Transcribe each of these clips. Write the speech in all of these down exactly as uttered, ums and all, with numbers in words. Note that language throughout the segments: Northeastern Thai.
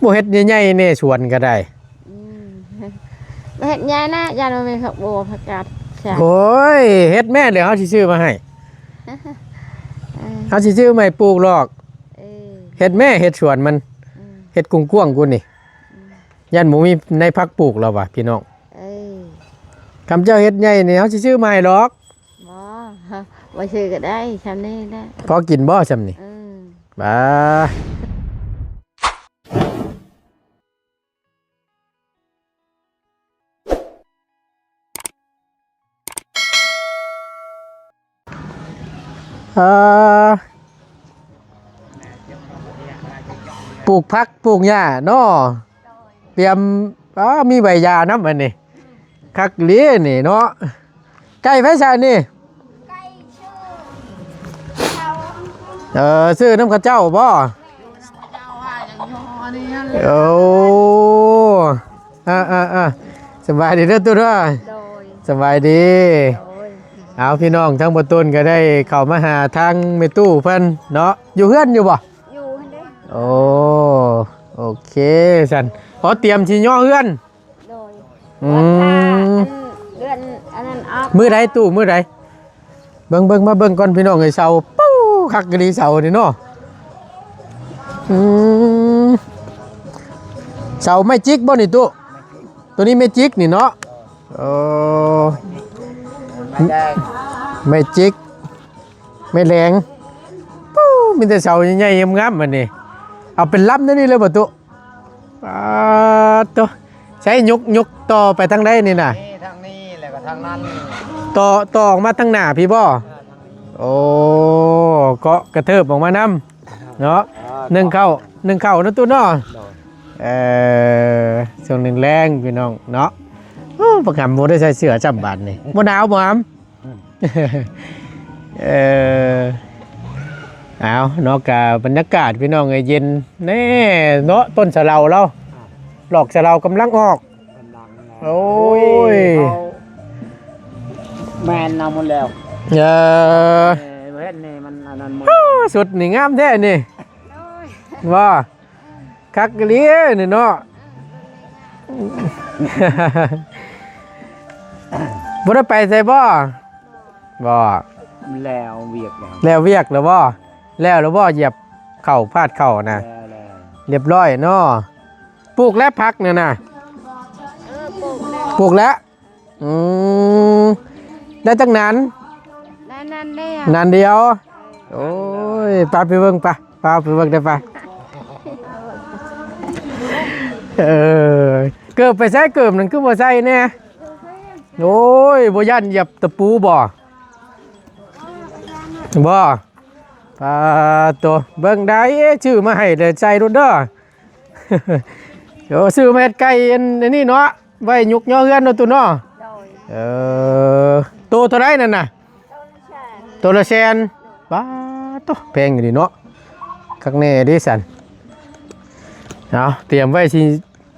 บ่เฮ็ดใหญ่ๆแน่สวนก็ได้ อืม บ่เฮ็ดใหญ่นะ ย่านบ่มีผักบัวผักกาด ใช่ โอ้ย เฮ็ดแม่ เดี๋ยวเฮาสิซื้อมาให้ เออ เฮาสิซื้อมาให้ปลูกหรอก เออ เฮ็ดแม่ เฮ็ดสวนมัน อืม เฮ็ดกว้างๆกูนี่ อืม ย่านบ่มีในพักปลูกแล้ววะพี่น้อง เออ คำเจ้าเฮ็ดใหญ่นี่ เฮาสิซื้อมาให้หรอก บ่ บ่ซื้อก็ได้ ช่ำนี้ได้ พอกินบ่ช่ำนี้ อืม บ่า เอ่อ ปลูกผักปลูกหญ้าเนาะ เตรียม อ้า มีใบหญ้านำอันนี้ คักอีหลีนี่เนาะ ไก่ไผซะนี่ ไก่ชื่อเขา เออ ซื้อนำเขาเจ้าบ่ โอ้ อ่า อ่า อ่า สบายดีเด้อตุ๊ดเด้อ โดย สบายดี โดย เอาพี่น้องทั้งบ่าวตูนก็ได้เข้ามาหาทางแม่ตู้เพิ่นเนาะ อยู่เฮือนอยู่บ่ อยู่หั่นเด้ โอ้ โอเคซั่น อ๋อ เตรียมสิย่อเฮือน โดย อืม เดือนอันนั้นออก มื้อใดตู้ มื้อใด เบิ่ง เบิ่ง มาเบิ่งก่อนพี่น้องเอ้ย เสา ปู๊ คักอีหลีเสานี่เนาะ อืม เสาไม้จิกบ่นี่ตู้ ตัวนี้ไม้จิกนี่เนาะ เออ ไม้แดง ไม้จิก ไม้แหลง ปู๊ มีแต่เสาใหญ่ๆงามๆ อันนี้ เอาเป็นลำนั่นนี่เลยบ่ตู้ อ่า โต ใช้ยก ยกต่อไปทางใดนี่น่ะ นี่ทางนี้แล้วก็ทางนั้น ต่อ ต่อออกมาทางหน้าพี้บ่ เออ ทางนี้ โอ้ เกาะกระเทิบออกมานำเนาะ เออ นึ่งข้าว นึ่งข้าวเนาะตู้เนาะ โดย เออ ช่วงแลงๆ พี่น้องเนาะ โอ้ บักหำบ่ได้ใส่เสื้อจ้ำบาดนี่ บ่หนาวบ่หำ อืม เออ เอาเนาะ กะบรรยากาศพี่น้องเอ้ย เย็นแน่เนาะ ต้นสะเลาเรา อ่า ดอกสะเลากำลังออก กำลังนะ โอ้ย โอ้ย เขาแมนเอาหมดแล้ว เออ เออ เห็นนี่มันอันนั้นหมด ฮู้ สุดนี่งามแท้นี่ โอ้ย ว่า คักอีหลีนี่เนาะ บ่ได้ไปไสบ่ บ่ แล้วเวียกแล้ว แล้วเวียกแล้วบ่ แล้วแล้วบ่ เหยียบเข่าพาดเข่านะ แล้วแล้ว เรียบร้อยเนาะ ปลูกแล้วผักนั่นน่ะ เออ ปลูกแล้ว ปลูกแล้ว อืม ได้จักนาน ได้นานเดียว นานเดียว โอ้ย ไป ไปเบิ่งไป ไป ไปเบิ่งได้ไป เออ เกิบไปใส่ เกิบนั่นคือบ่ใส่แน่ โอ้ย บ่ย่านเหยียบตะปูบ่ บ่ ปาโต เบิ่งได้ ซื้อมาให้เลย ใส่รถเด้อ เดี๋ยวซื้อมาเฮ็ดไก่อัน อันนี้เนาะ ไว้ยุกย่อเฮือนเนาะตู้เนาะ โดย เออ โตเท่าไรนั่นน่ะ โตละแสน โตละแสน ปาโต แพงอยู่ดีเนาะ คักแน่เด้ซั่น เอา เตรียมไว้สิ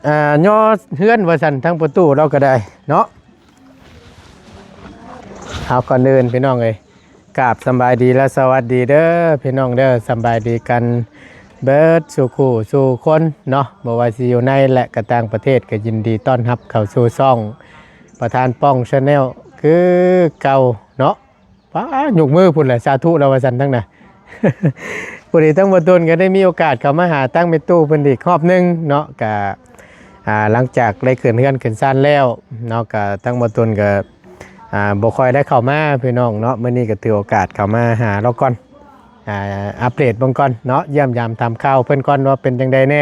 อ่า ย่อเฮือนว่าซั่น ทั้งประตูเราก็ได้เนาะ เอา ก่อนอื่นพี่น้องเอ้ย กราบสำบายดีและสวัสดีเด้อพี่น้องเด้อ สำบายดีกันเบิดสู่คู่สู่คนเนาะ บ่ว่าสิอยู่ในและก็ต่างประเทศ ก็ยินดีต้อนรับเข้าสู่ช่องประธานป้อง Channel คือเก่าเนาะ ป๊า ยกมือพุ้นแหละ สาธุแล้วว่าซั่นทั้งน่ะ พอดีทั้งบ่าวตูนก็ได้มีโอกาสเข้ามาหาทั้งแม่ตู้เพิ่นอีกรอบหนึ่งเนาะ ก็ อ่า หลังจากได้ขึ้นเฮือนขึ้นซานแล้วเนาะ ก็ทั้งบ่าวตูนก็ อ่า บ่ค่อยได้เข้ามาพี่น้องเนาะ มื้อนี้ก็ถือโอกาสเข้ามาหาเลาก่อน อ่า อัปเดตเบิ่งก่อนเนาะ เยี่ยมยามถามข่าวเพิ่นก่อนว่าเป็นจั่งใดแน่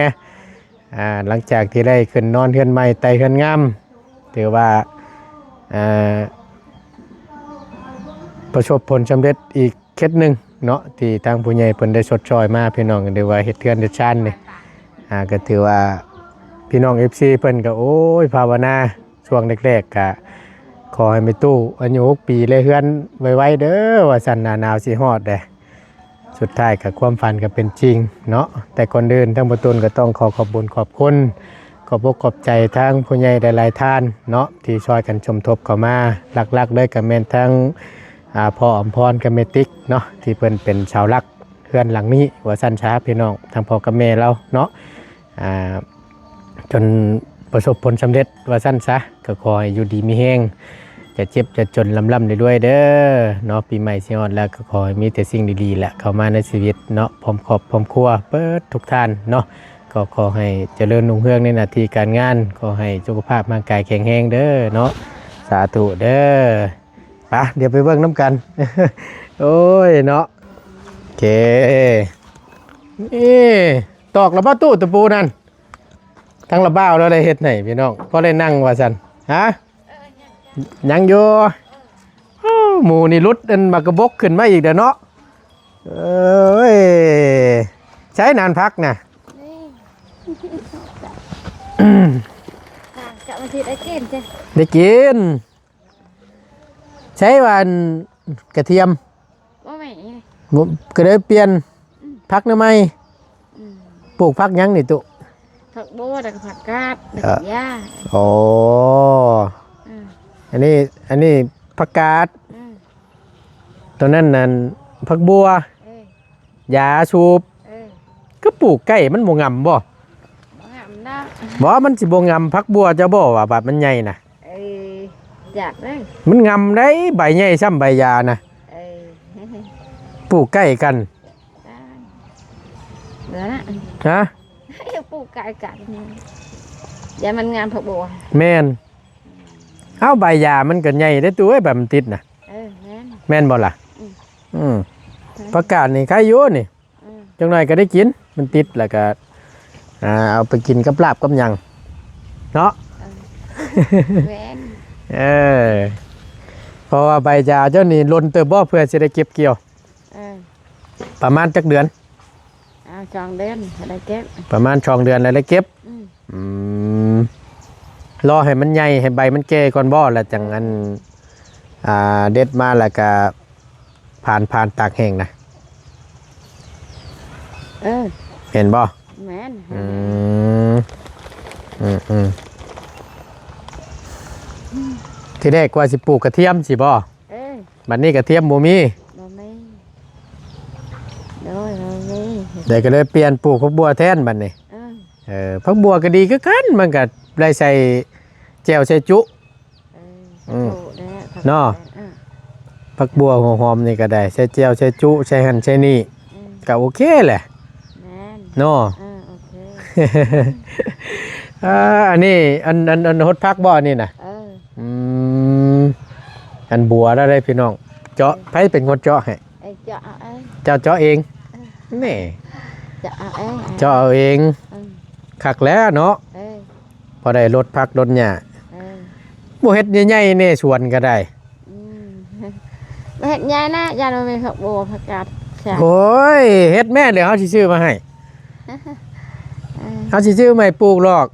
อ่า หลังจากที่ได้ขึ้นนอนเฮือนใหม่ไต่เฮือนงาม ถือว่า อ่า ประสบผลสำเร็จอีกเคสหนึ่งเนาะ ที่ทางผู้ใหญ่เพิ่นได้ชดเชยมาพี่น้อง หรือว่าเฮ็ดเฮือนเฮ็ดซานนี่ อ่า ก็ถือว่าพี่น้อง เอฟซี เพิ่นก็ โอ้ย ภาวนาช่วงแรกๆ ก็ขอให้แม่ตู้อายุหกปีและเฮือนไวๆเด้อ ว่าซั่น หน้าหนาวสิฮอดเด้ สุดท้ายก็ความฝันก็เป็นจริงเนาะ แต่ก่อนอื่นทั้งบ่าวตูนก็ต้องขอขอบบุญขอบคุณ ขอบอกขอบใจทางผู้ใหญ่หลายๆท่านเนาะ ที่ช่วยกันสมทบเข้ามา หลักๆเลยก็แม่นทั้ง อ่า พ่ออำพรกับแม่ติ๊กเนาะ ที่เพิ่นเป็นเสาหลักเฮือนหลังนี้ ว่าซั่นซะพี่น้อง ทั้งพ่อกับแม่เราเนาะ อ่า จนประสบผลสำเร็จว่าซั่นซะ ก็ขอให้อยู่ดีมีแฮง จะเจ็บจะจนร่ำๆรวยๆเด้อเนาะ ปีใหม่สิฮอดแล้ว ก็ขอให้มีแต่สิ่งดีๆแหละเข้ามาในชีวิตเนาะ พร้อมครอบพร้อมครัวเบิดทุกท่านเนาะ ก็ขอให้เจริญรุ่งเรืองในหน้าที่การงาน ขอให้สุขภาพร่างกายแข็งแรงเด้อเนาะ สาธุเด้อ ไป เดี๋ยวไปเบิ่งนำกัน โอ้ยเนาะ โอเค นี่ ตอกแล้วบ่ ตู้ตะปูนั่น ทั้งละบ่าวแล้วได้เฮ็ดให้พี่น้อง พอได้นั่งว่าซั่น ฮะ ยังอยู่ โอ้ หมูนี่หลุดอันหมากกระบกขึ้นมาอีกเด้อเนาะ เอ้ย ใช้นานพักนะ นี่ อ่ะ กลับมาทีได้กินจ้ะ ได้กิน ใช้หวานกระเทียม บ่แม่น บ่ ก็เลยเปลี่ยน อืม ผักหน่อไม้ อืม ปลูกผักหยังนี่ตุ ผักบัว แล้วก็ผักกาด แล้วก็ เอ่อ หญ้า อ๋อ อืม อันนี้ อันนี้ผักกาด อืม ตัวนั้นนั่นผักบัว เออ ยาสูบ เออ ก็ปลูกใกล้มันบ่งำบ่ บ่งำนะ บ่ มันสิบ่งำผักบัวเจ้าบ่ ว่าบาดมันใหญ่น่ะ เออ อยากได้ มันงำได้ ใบใหญ่ซ่ำใบยาน่ะ เออ ปลูกใกล้กัน ได้ เดี๋ยวนะ ฮะ อย่าปลูกใกล้กัน อย่ามันงำผักบัว แม่น เอ้า ใบยามันก็ใหญ่ได้ตัวเอ้ย แบบมันติดน่ะ เออ แม่น แม่นบ่ล่ะ อืม อืม ผักกาดนี่ไคอยู่นี่ อืม จังหน่อยก็ได้กิน มันติดแล้วก็ อ่า เอาไปกินกับลาบกับหยัง เนาะ เออ แม่น เออ เพราะว่าใบยาเจ้านี่หล่นเติบบ่ เพื่อสิได้เก็บเกี่ยว เออ ประมาณจักเดือน อ่า สองเดือนได้เก็บ ประมาณสองเดือนแล้วได้เก็บ อืม อืม รอให้มันใหญ่ ให้ใบมันแก่ก่อนบ่ แล้วจังอัน อ่า เด็ดมาแล้วก็ผ่าน ผ่านตากแห้งนะ เออ เห็นบ่ แม่น อืม อืม อืม ทีแรกว่าสิปลูกกระเทียมสิบ่ เออ บัดนี้กระเทียมบ่มี บ่มี โดย บ่มี เดี๋ยวก็เลยเปลี่ยนปลูกผักบัวแทนบัดนี้ เออ เออ ผักบัวก็ดีคือกัน มันก็ได้ใส่แจ่วใส่จุ เออ อืม ถูกแล้ว เนาะ เออ ผักบัวหัวหอมนี่ก็ได้ ใส่แจ่วใส่จุ ใส่หั่นใส่นี่ อืม ก็โอเคแหละ แม่น เนาะ เออ โอเค อ่า อันนี้ อัน อัน อันหดผักบ่ อันนี้น่ะ เออ อืม อันบัวแล้วได้พี่น้อง เจาะ ไผเป็นคนเจาะให้ เอ้ย เจาะเอาเอง เจ้าเจาะเอง เออ นี่ เจาะเอาเอง เจาะเอาเอง อืม คักแล้วเนาะ เออ พอได้ลดผักลดหญ้า เออ บ่เฮ็ดใหญ่ๆแน่สวนก็ได้ อืม บ่เฮ็ดใหญ่นะ ย่านมันมีผักบัวผักกาด ใช่ โอ้ย เฮ็ดแม่ เดี๋ยวเฮาสิซื้อมาให้ เออ เฮาสิซื้อมาให้ปลูกหรอก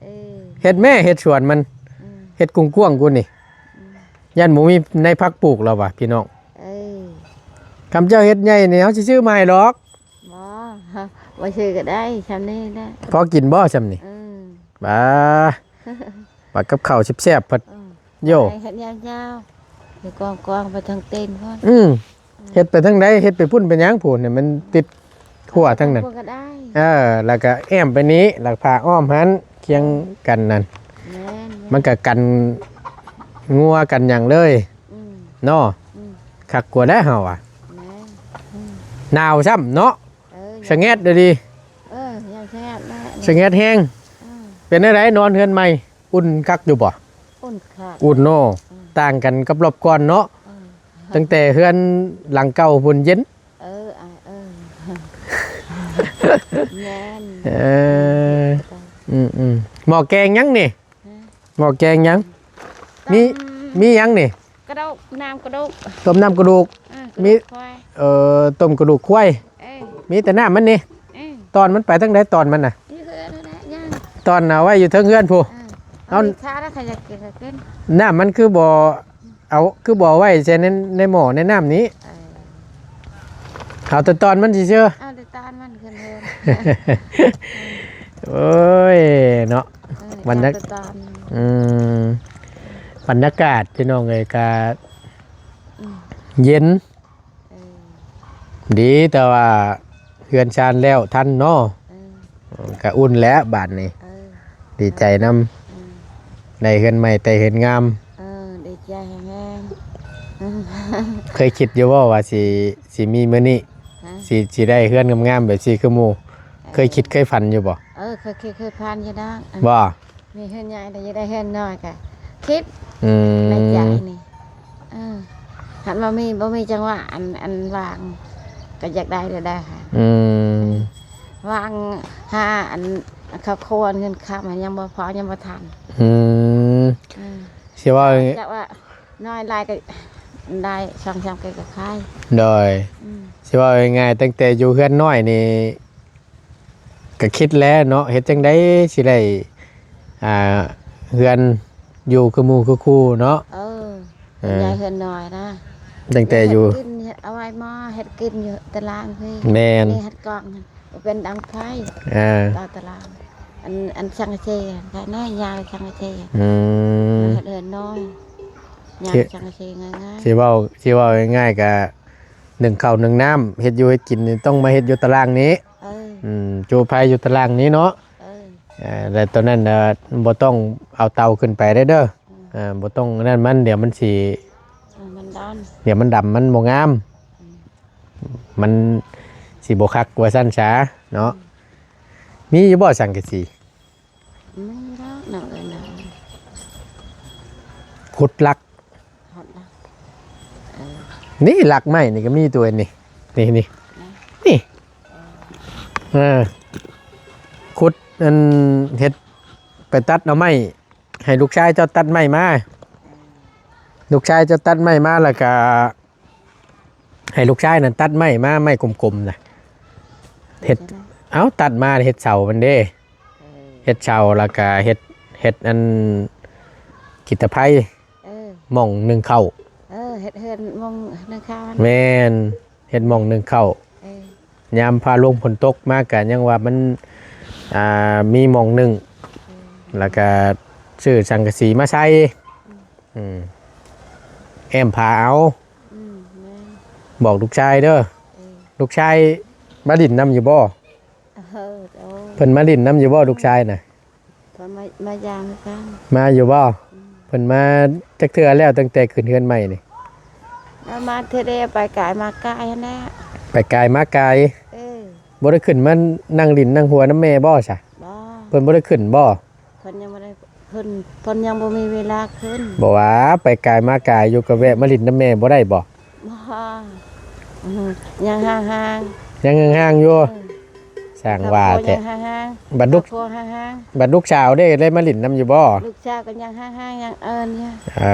เออ เฮ็ดแม่ เฮ็ดสวนมัน อืม เฮ็ดกว้างๆกูนี่ อืม ย่านบ่มีในผักปลูกแล้ววะพี่น้อง เออ คำเจ้าเฮ็ดใหญ่นี่ เฮาสิซื้อมาให้หรอก บ่ บ่ซื้อก็ได้ ช่ำนี้แหละ พอกินบ่ช่ำนี้ อืม บ่า บัดกับข้าวแซ่บๆ พัด อืม โย่ ให้เฮ็ดยาวๆ อยู่กว้างๆ ไปทางตีนพุ้น อืม เฮ็ดไปทางใด เฮ็ดไปพุ้นไปหยังพุ้นเนี่ย มันติดขั้วทางนั้น พุ้นก็ได้ เออ แล้วก็แอ้มไปนี้ แล้วผ้าอ้อมหั้น เคียงกันนั่น แม่น มันก็กันงัวกันหยังเลย อืม เนาะ อืม คักกว่าแล้วเฮาอะ แม่น อืม หนาวซ้ำเนาะ เออ สะแงดเด้อดี เออ ยังสะแงดนะ สะแงดแฮง อืม เป็นจั่งใดนอนเฮือนใหม่ อุ่นคักอยู่บ่ อุ่นคัก อุ่นเนาะ อืม ต่างกันกับรอบก่อนเนาะ อืม ตั้งแต่เฮือนหลังเก่าพุ้นเย็น เออ อ่ะ เออ แม่น เออ อืม อืม หม้อแกงหยังนี่ ฮะ หม้อแกงหยัง มี ตำ มีหยังนี่ กระดูก น้ำกระดูก ต้มน้ำกระดูก เออ มี กระดูกควาย เอ่อ ต้มกระดูกควาย เออ มีแต่น้ำมันนี่ เออ ตอนมันไปทางใดตอนมันน่ะ นี่คือนั่นแหละย่าง ตอนเอาไว้อยู่เทิงเฮือนพุ้น เออ เอา เอามีชาแล้วใครอยากกินก็กิน น้ำมันคือบ่เอา คือบ่เอาไว้ใส่ใน ในหม้อในน้ำนี้ เออ เอาแต่ตอนมันซื่อๆ เอาแต่ตอนมันขึ้นเฮือน โอ้ย เนาะ เออ บรรยาก- เอาแต่ตอน อืม บรรยากาศพี่น้องเอ้ย ก็ อืม เย็น เออ ดี แต่ว่าเฮือนชานแล้วทันเนาะ เออ ก็อุ่นแล้วบาดนี้ เออ ดีใจนำ อืม ได้เฮือนใหม่แต่เฮือนงาม เออ ดีใจแฮงๆ เคยคิดอยู่บ่ว่าสิ สิมีมื้อนี้ ฮะ สิ สิได้เฮือนงามๆแบบสิคือหมู่ เออ เคยคิดเคยฝันอยู่บ่ เออ เคยคิดเคยฝันอยู่ดอก บ่ มีเฮือนใหญ่แต่ยังได้เฮือนน้อยก็คิด อืม ในใจนี่ เออ หันมามี บ่มีจังหวะอัน อันว่าง ก็อยากได้แล้วได้ค่ะ อืม ว่างหาอันครอบครัวเงินคำมันยังบ่พอ ยังบ่ทัน อืม อืม สิว่า จักว่าน้อยหลายก็ได้สองสามก็ขาย โดย อืม สิว่าง่ายๆ ตั้งแต่อยู่เฮือนน้อยนี่ ก็คิดแล้วเนาะ เฮ็ดจั่งใดสิได้ อ่า เฮือนอยู่คือหมู่คือคู่เนาะ เออ เออ ยายเฮือนน้อยนะ ตั้งแต่อยู่ เฮ็ดกิน เอาไว้หม้อ เฮ็ดกินอยู่ตารางพี่ แม่น นี่เฮ็ดกล่อง เป็นดังไฟ เออ ต่อตาราง อัน อันสังกะสี ก็น้อยยาวสังกะสี อืม เฮ็ดเฮือนน้อย ยาว สิ สังกะสีง่ายๆ สิเว้า สิเว้าง่ายๆ ก็นึ่งข้าวนึ่งน้ำ เฮ็ดอยู่เฮ็ดกินนี่ต้องมาเฮ็ดอยู่ตารางนี้ เออ อืม จูไฟอยู่ตารางนี้เนาะ เออ เอ่อ แต่ตอนนั้นน่ะบ่ต้องเอาเตาขึ้นไปได้เด้อ อืม เอ่อ บ่ต้องนั่นมัน เดี๋ยวมันสิ เออ มันดำ เดี๋ยวมันดำ มันบ่งาม อืม มันสิบ่คักว่าซั่นซะเนาะ มีอยู่บ่สังกะสี มีแล้วเนาะ เออ เนาะ ขุดลัก ขุดลัก เออ นี่ลักไม้นี่ก็มีตัวนี่ นี่ นี่ นะ นี่ เออ ขุดอันเฮ็ด ไปตัดเอาไม้ ให้ลูกชายเจ้าตัดไม้มา ลูกชายเจ้าตัดไม้มาแล้วก็ ให้ลูกชายนั่นตัดไม้มา ไม้กลมๆ น่ะ เฮ็ด เฮ็ดจั่งใด เอ้า ตัดมาเฮ็ดเสามันเด้ เออ เฮ็ดเสาแล้วก็เฮ็ด เฮ็ดอัน กิตไพ เออ หม่องนึ่งข้าว เออ เฮ็ดเฮือนหม่องนึ่งข้าว แม่น เฮ็ดหม่องนึ่งข้าว เออ ยามฟ้าลงฝนตกมาก็ยังว่ามัน อ่า มีหม่องนึ่ง เออ แล้วก็ซื้อสังกะสีมาใส่ อืม อืม แอ้มผ้าเอา อืม แม่น บอกลูกชายเด้อ เออ ลูกชายมาดินนำอยู่บ่ เออ โอ้ เพิ่นมาดินนำอยู่บ่ ลูกชายน่ะ เพิ่นมา มายามกัน มาอยู่บ่ อืม เพิ่นมาจักเทื่อแล้วตั้งแต่ขึ้นเฮือนใหม่นี่ แล้วมาเทื่อเดียว ไปกายมากายหั้นแหละ ไปกายมากาย เออ บ่ได้ขึ้นมานั่งดินนั่งหัวนำแม่บ่ซะ บ่ เพิ่นบ่ได้ขึ้นบ่ เพิ่นยังบ่ได้ เพิ่น เพิ่นยังบ่มีเวลาขึ้น บ่ว่าไปกายมากายอยู่ก็แวะมาดินนำแม่บ่ได้บ่ บ่ อืม ยังห่างๆ ยังห่างๆอยู่ เออ สร้างว่าแท้ ครอบครัวยังห่างๆ บัดลูก ครอบครัวห่างๆ บัดลูกสาวเด้ ได้มาดินนำอยู่บ่ ลูกสาวก็ยังห่างๆ ยังเอิ้นอยู่ เอ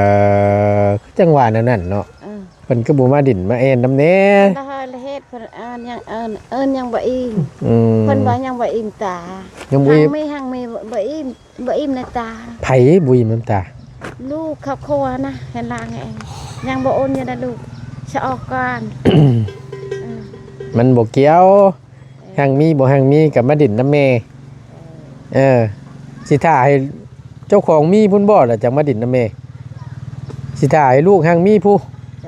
อ คือจังหวะนั้นนั่นเนาะ เออ เพิ่นก็บ่มาดินมาแอ่นนำแน่ เพิ่นละเฮาละเฮ็ด เพิ่นเอิ้นยังเอิ้น เอิ้นยังบ่อิ่ม อืม เพิ่นว่ายังบ่อิ่มตา ยังบ่อิ่ม หังมี หังมีบ่ บ่อิ่ม บ่อิ่มในตา ไผบ่อิ่มนำตา ลูกครอบครัวนะ เห็นล่างเอง ยังบ่โอนอยู่นะลูก สะออกก่อน เออ มันบ่เกี่ยว เออ หังมีบ่หังมีก็มาดินนำแม่ เออ สิถ่าให้เจ้าของมีพุ้นบ่ล่ะจั่งมาดินนำแม่ สิถ่าให้ลูกหังมีพุ้น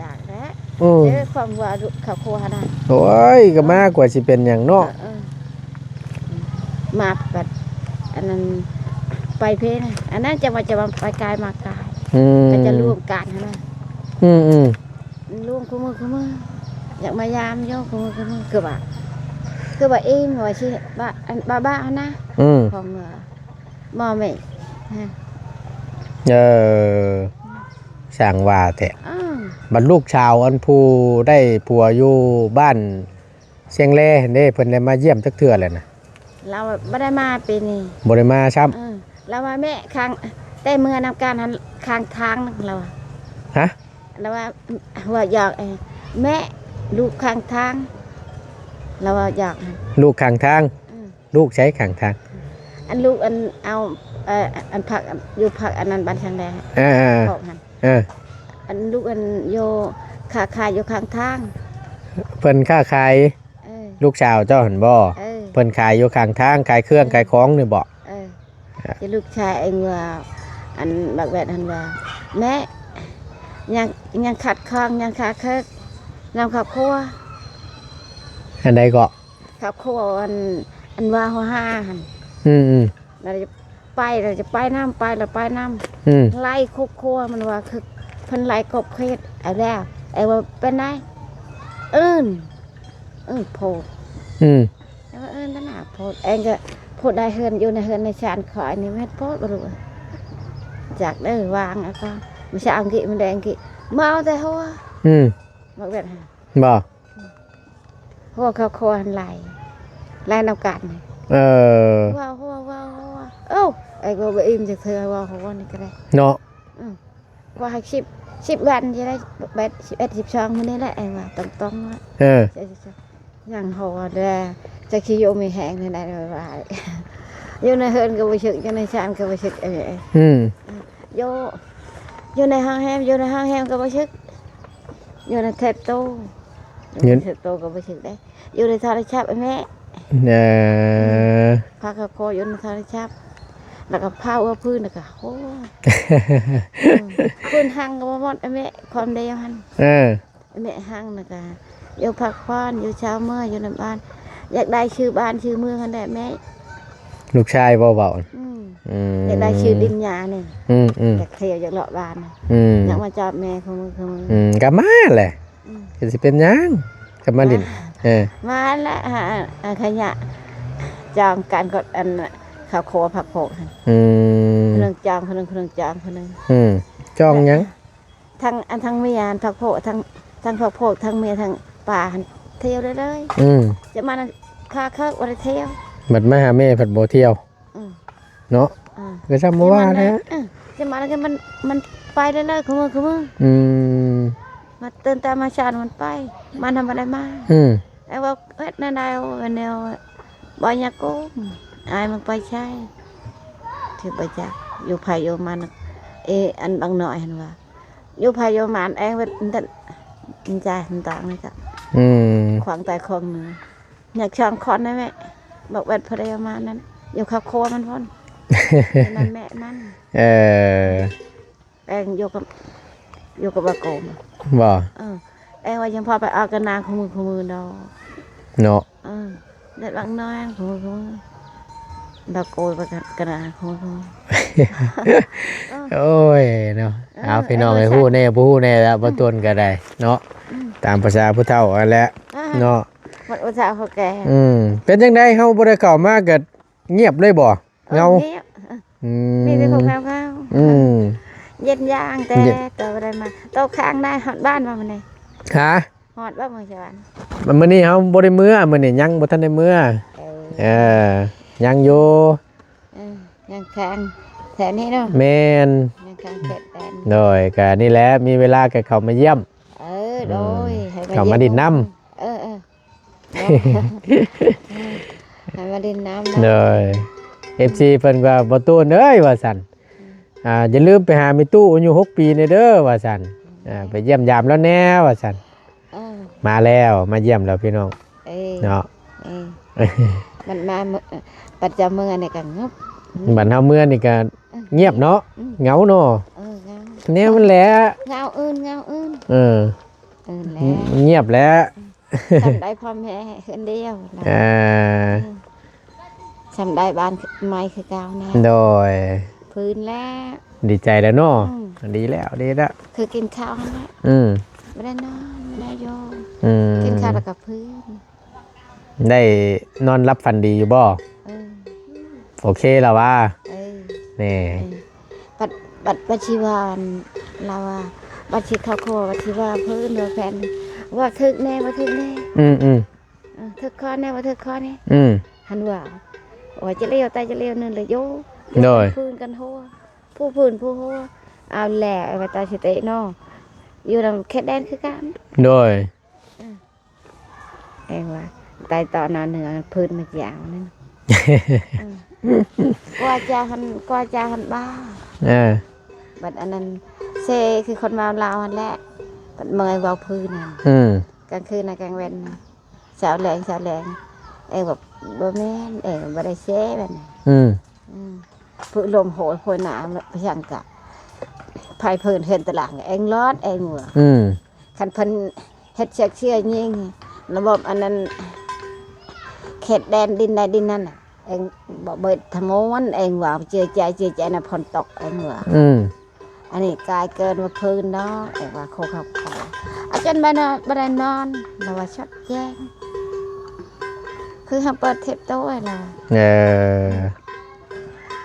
จากแล้ว อืม เจอความว่าลูกครอบครัวนะ โอ้ย ก็มากกว่าสิเป็นหยังเนาะ เออ เออ มาปัด อันนั้น ไปเพนะ อันนั้นจะว่า จะว่าไปกายมากาย อืม ก็จะรวมกันหั้นนะ อืม อืม รวมคู่มื้อคู่มื้อ อยากมายามโยมคู่มื้อคู่มื้อ คือว่า คือว่าอิ่ม ว่าสิ ว่า อัน บ้าบ้าหั้นนะ อืม ของว่า บ่แม่น ฮะ เออ สร้างว่าแท้ อ้าว บัดลูกสาวอันผู้ได้ผัวอยู่บ้านเชียงแลเด้ เพิ่นได้มาเยี่ยมจักเทื่อแล้วนะ ลาวบ่ได้มาปีนี้ บ่ได้มาซ้ำ เออ ลาวว่าแม่ค้าง แต่เมื่อนำกันหั้นค้างทางลาวว่า ฮะ ลาวว่า ว่าหยอกเอง แม่ลูกค้างทาง ลาวว่าหยอก ลูกข้างทาง อืม ลูกไสข้างทาง อันลูกอันเอา เอ่อ อันผัก อยู่ผักอันนั้นบ้านช่างแดง เออ เออ ของหั้น เออ อันลูกอันโย ขาขายอยู่ข้างทาง เพิ่นค้าขาย เออ ลูกสาวเจ้าหั้นบ่ เออ เพิ่นขายอยู่ข้างทาง ขายเครื่อง เออ ขายของนี่บ่ เออ อ่ะ แต่ลูกชายเองว่า อันบักแวดหั้นว่า แม่ ยัง ยังขัดข้อง ยังคาเคิกนำครอบครัว อันใดก็ ครอบครัวอัน อั มันว่าหัวห้าหั่น อืม อืม แล้วจะไป แล้วจะไปนำ ไป แล้วไปนำ อืม ไล่ครอบครัว มันว่าคือเพิ่นไล่ครอบเขต เอาแล้ว ไอ้ว่าเป็นไง อื่น เออ โพด อืม แต่ว่าเอิ้นตะหนาโพด เองก็พูดได้เฮือน อยู่ในเฮือนในชานคอยนี่แม่นโพดบ่รู้ จากเด้อวางแล้วก็มื้อเช้าอังกิมื้อแลงอังกิ มาเอาแต่หัว อืม บอกแบบนั้น บ่ หัวเขาคอหันไหล ไหลนำกัน เออ หัว หัว หัว หัว เอ้า ไอ้ก็บ่อิ่มจักเทื่อ หัว หัวนี่ก็ได้ เนาะ อืม กว่าสิบ สิบวันจะได้ แปด สิบเอ็ด สิบสอง มื้อนี้แหละ ไอ้ว่าตรงๆว่า เออ ยังหัวเด้อ จะขี้อยู่มีแฮงนี่ได้ว่า อยู่ในเฮือนก็บ่ชึก อยู่ในชานก็บ่ชึก เอ้ย อืม อยู่ อยู่ในห้องแฮม อยู่ในห้องแฮมก็บ่ชึก อยู่ในแท็บตู้ อยู่ในแท็บตู้ก็บ่ชึกได้ อยู่ในโทรศัพท์ไอ้แม่ เออ พาเขาคออยู่ในโทรศัพท์ แล้วก็พาเอาพื้น แล้วก็โอ้ อืม พื้นหังก็บ่หมดไอ้แม่ ความเดียวหั่น เออ ไอ้แม่หัง แล้วก็อยู่พักผ่อน อยู่เช้าเมื่อ อยู่ในบ้าน อยากได้ชื่อบ้านชื่อเมืองหั่นแหละแม่ ลูกชายเว้าเว้า อืม อืม อยากได้ชื่อดินหญ้านี่ อืม อืม อยากเที่ยว อยากเลาะบ้าน อืม อยากมาจอบแม่คู่มื้อ คู่มื้อ อืม ก็มาแหละ อืม ก็สิเป็นหยัง ก็มาหลิ้น มา เออ มาแล้ว หา หาขยะ จองกันก็อัน ข้าวครัวผักโขกหั่น อืม คนหนึ่งจอง คนหนึ่ง คนหนึ่งจอง คนหนึ่ง อืม จองหยัง ทั้ง อันทั้งเมีย ทั้งผักโขก ทั้ง ทั้งผักโขก ทั้งเมีย ทั้งป้าหั่น เที่ยวเลยเลย อืม จะมานั่น คาเคิกบ่ได้เที่ยว บัดมาหาแม่ผัดบ่เที่ยว อืม เนาะ อ่า ก็ซ้ำบ่ว่าแล้ว เออ จะมาแล้วก็มัน มันไปเรื่อยๆ ของมัน ของมัน อืม มาตื่นแต่มาเช้ามันไป มันทำอะไรมา อืม ไอ้ว่าเฮ็ดแนวใด โอ้ย แนวบ่อยากโกง อายมันไปใช้ ถือไปจัก อยู่ไผอยู่มัน เอ อันบางน้อยหั่นว่า อยู่ไผอยู่มัน แองเว็ด มันจะ มันจะ มันต่างนี่ก็ อืม ขวางใต้ขวางเหนือ อยากช่างคอนได้แม่ บอกเว็ดพอได้เอามานั้น อยู่ครอบครัวมันพ่น นั่นแม่มัน เออ แองอยู่กับ อยู่กับบ่าวโกม บ่ เออ แองว่ายังพอไปเอากันนาคู่มือ คู่มือดอก เนาะ เออ เด็ดบางน้อย คู่มือ คู่มือ บ่าวโกมไปกัน กันนาคู่มือ คู่มือ เออ โอ้ยเนาะ เออ เอาพี่น้อง เออ ไอ้ฮู้แน่ บ่ฮู้แน่แล้ว บ่ตนก็ได้เนาะ อืม ตามภาษาผู้เฒ่าอันแหละ อ่า เนาะ มันอุตส่าห์เขาแก่ อืม เป็นจังได๋ เฮาบ่ได้เข้ามาก็เงียบเลยบ่ เออ เหงา เงียบ อืม มีแต่พวกเหงาๆ อืม เย็นย่างแต่ เย็น ตัวบ่ได้มา โตค้างได้ฮอดบ้านบ่มื้อนี้ ฮะ ฮอดบ่มื้อสวรรค์ มื้อนี้เฮาบ่ได้เมือ มื้อนี้ยังบ่ทันได้เมือ เออ เออ ยังอยู่ เออ ยังค้างแถวนี้เนาะ แม่น ยังค้างแถวแดน โดย ก็นี่แหละ มีเวลาก็เข้ามาเยี่ยม เออ โดย อืม ให้มา เข้ามา เยี่ยม ดินน้ำ เออ เออ ให้มาดินน้ำนะ โดย เอฟซี เพิ่นก็ บ่ตูนเอ้ย ว่าซั่น อ่า อย่าลืมไปหาแม่ตู้อายุหกปีนี่เด้อ ว่าซั่น อ่า ไปเยี่ยมยามแล้วแน่ ว่าซั่น เออ มาแล้ว มาเยี่ยมแล้วพี่น้อง เออ เนาะ เออ มันมาเมือ ประจำเมืองนี่ก็เงียบ บัดเฮาเมือนี่ก็ เออ เงียบเนาะ อืม เหงาเนาะ เออ เหงา แนวมันแหละ เหงาอื่น เหงาอื่น เออ อื่นแหละ เงียบแล้ว อืม ทำได้พ่อแม่คนเดียวนะ อ่า อืม ทำได้บ้านใหม่คือเก่านะ โดย พื้นแล้ว ดีใจแล้วเนาะ อืม ดีแล้ว ดีแล้ว คือกินข้าวนั่นแหละ อืม บ่ได้นอน บ่ได้อยู่ อืม กินข้าวแล้วก็พื้น ได้นอนหลับฝันดีอยู่บ่ เออ โอเคแล้วว่า เออ นี่ เออ บัด บัด บัดชีวาอัน ลาวว่า บัดชีเข้าครัว บัดชีว่าพื้นว่าแผ่น ว่าถึกแน่ ว่าถึกแน่ อืม อืม เออ ถึกคอแน่ ว่าถึกคอแน่ อืม หันว่า ว่าจะเลี้ยว ตายจะเลี้ยวนั่นเลยโย โดย พื้นกันหัว ผู้พื้นผู้หัว เอาแหละ ว่าตายสิเตะเนาะ อยู่นำเขตแดนคือกัน โดย เออ เองว่า ตายต่อหน้าเหนือพื้นมาอย่างนั้น เออ กว่าจะหัน กว่าจะหันบ้า เออ บัดอันนั้น เซคือคนเมาเหล้าหั่นแหละ บัดเมื่อยเว้าพื้นนั่น อืม กลางคืนน่ะ กลางเว็นน่ะ เช้าแลง เช้าแลง เองแบบ บ่แม่น เองบ่ได้เซบัดนี้ อืม อืม ผู้ลมโหยโหยหนาวไปสั่งกะ ไผเพิ่นเห็นตะหลัง เองร้อน เองหัว อืม คันเพิ่นเฮ็ดเสียกเสียยิง ระบบอันนั้น แข เฮ็ดแดนดินใดดินนั่นน่ะ เองบ่เบิดทั้งมวล เองว่าเจือใจ เจือใจนะ ฝนตก เองว่า อืม อันนี้กลายเกินว่าพื้นเนาะ เองว่าโคกเขาขอ อาจารย์บ่ได้นอน บ่ได้นอน เราว่าชดแจ้ง คือเขาเปิดเทปโต้นะ เออ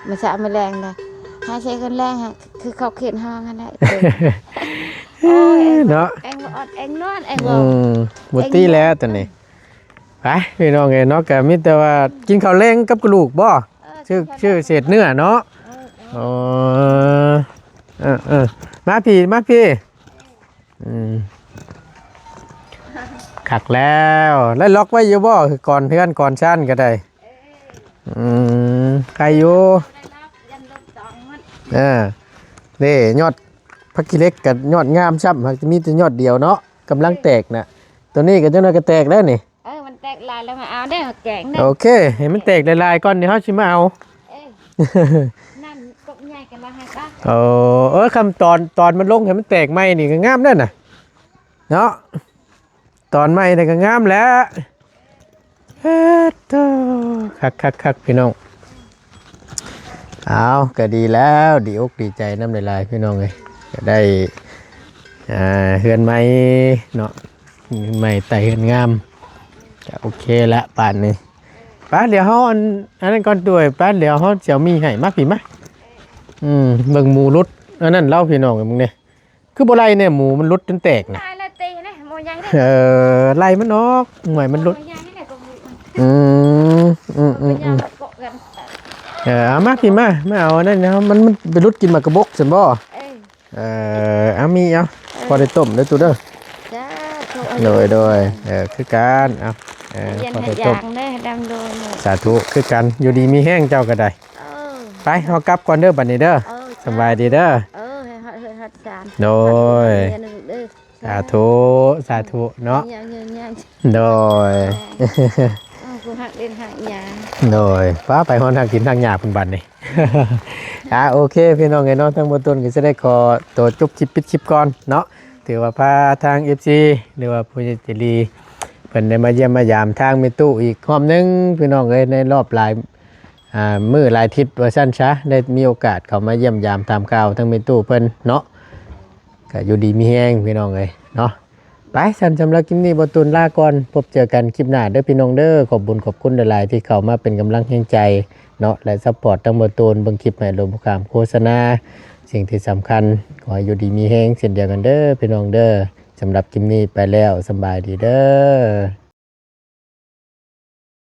มาสะมาแรงนะ หาใช้คนแรงฮะ คือเขาเขียนห้องนั่นแหละ โอ้ย เนาะ เองว่าอด เองนอน เอง อื ว่า ม บ่ตีแล้วตอนนี้ ไป พี่น้องเอ้ยเนาะ ก็มีแต่ว่ากินข้าวแลงกับลูกบ่ เออ ชื่อ กินข้าวแลง ชื่อเศษเนื้อเนาะ เออ เออ อ๋อ เออ เออ มาพี่ มาพี่ อืม คักแล้ว แล้วล็อกไว้อยู่บ่ คือก่อนเฮือนก่อนชานก็ได้ อืม ใครอยู่ เออ นี่ยอดผักขี้เหล็กกับยอดงามซ้ำ หากจะมีแต่ยอดเดียวเนาะ กำลังแตกน่ะ ตัวนี้ก็จักหน่อยก็แตกแล้วนี่ เออ มันแตกหลายแล้วมาเอาเด้อ แกงเด้อ โอเค ให้มันแตกหลายๆก่อน เดี๋ยวเฮาสิมาเอา เอ้ย นั่นกบใหญ่กันละฮะ เออ เออ คำตอน ตอนมันลงให้มันแตกใหม่นี่ก็งามเด้อน่ะ เนาะ ตอนใหม่นี่ก็งามแหละ เฮ็ดโธ่ คักๆๆ พี่น้อง เอา ก็ดีแล้ว ดีอกดีใจนำหลายๆ พี่น้องเอ้ย ก็ได้ อ่า เฮือนใหม่เนาะ เฮือนใหม่ไต่เฮือนงาม ก็โอเคละ ป่านนี้ ไป เดี๋ยวเฮาอัน อันนั้นก่อนด้วย ไป เดี๋ยวเฮาสิเอามีให้ มาพี่มา อืม เบิ่งหมูหลุด อันนั้นเล่าพี่น้องเอ้ย มึงเนี่ย คือบ่ไล่เนี่ย หมูมันหลุดจนแตกน่ะ ตายแล้วตีนะ หมูใหญ่เนี่ย เออ ไล่มันออก หน่วยมันหลุด หมูใหญ่เนี่ยก็หมูมัน อืม อืม อืม อืม เกาะกัน เออ เอามาพี่มา มาเอาอันนั้นนะ มัน มันไปหลุดกินหมากกระบกซั่นบ่ เออ เออ เอามีเอา เออ พอได้ต้มเด้อตู้เด้อ จ้า โดย โดย เออ คือกัน เอา เออ เย็น พอ ให้ ได้ต้ม ยางเด้อ ดำโดนเนี่ย สาธุ คือกัน อยู่ดีมีแฮงเจ้าก็ได้ เออ ไป เฮากลับก่อนเด้อบัดนี้เด้อ เออ สบายดีเด้อ เออ ให้ฮอดเฮือนฮอดซาน โดย เรียนลูกเด้อ สาธุ สาธุเนาะ ยังยังยัง โดย เออ กูหักเล่นหักยา โดย ป้าไปฮอดหักกินหักยาเพิ่นบัดนี้ อ่า โอเค พี่น้องเอ้ยเนาะ ทั้งบ่ต้นก็สิได้ขอตัวจบคลิป ปิดคลิปก่อนเนาะ ถือว่าพาทาง เอฟซี หรือว่าผู้ใหญ่ใจดี เพิ่นได้มาเยี่ยมมายามทางแม่ตู้อีกรอบหนึ่ง พี่น้องเอ้ย ในรอบหลาย อ่า มื้อหลายอาทิตย์ว่าซั่นซะ ได้มีโอกาสเข้ามาเยี่ยมยามถามข่าวทางแม่ตู้เพิ่นเนาะ ก็อยู่ดีมีแฮงพี่น้องเอ้ยเนาะ ไป ซั่นสำหรับคลิปนี้บ่ตูนลาก่อน พบเจอกันคลิปหน้าเด้อพี่น้องเด้อ ขอบบุญขอบคุณหลายๆ ที่เข้ามาเป็นกำลังแฮงใจเนาะ และซัพพอร์ตทางบ่ตูน เบิ่งคลิปให้หลวงปู่ขามโฆษณา สิ่งที่สำคัญ ขอให้อยู่ดีมีแฮงเช่นเดียวกันเด้อพี่น้องเด้อ สำหรับคลิปนี้ไปแล้ว สำบายดีเด้อ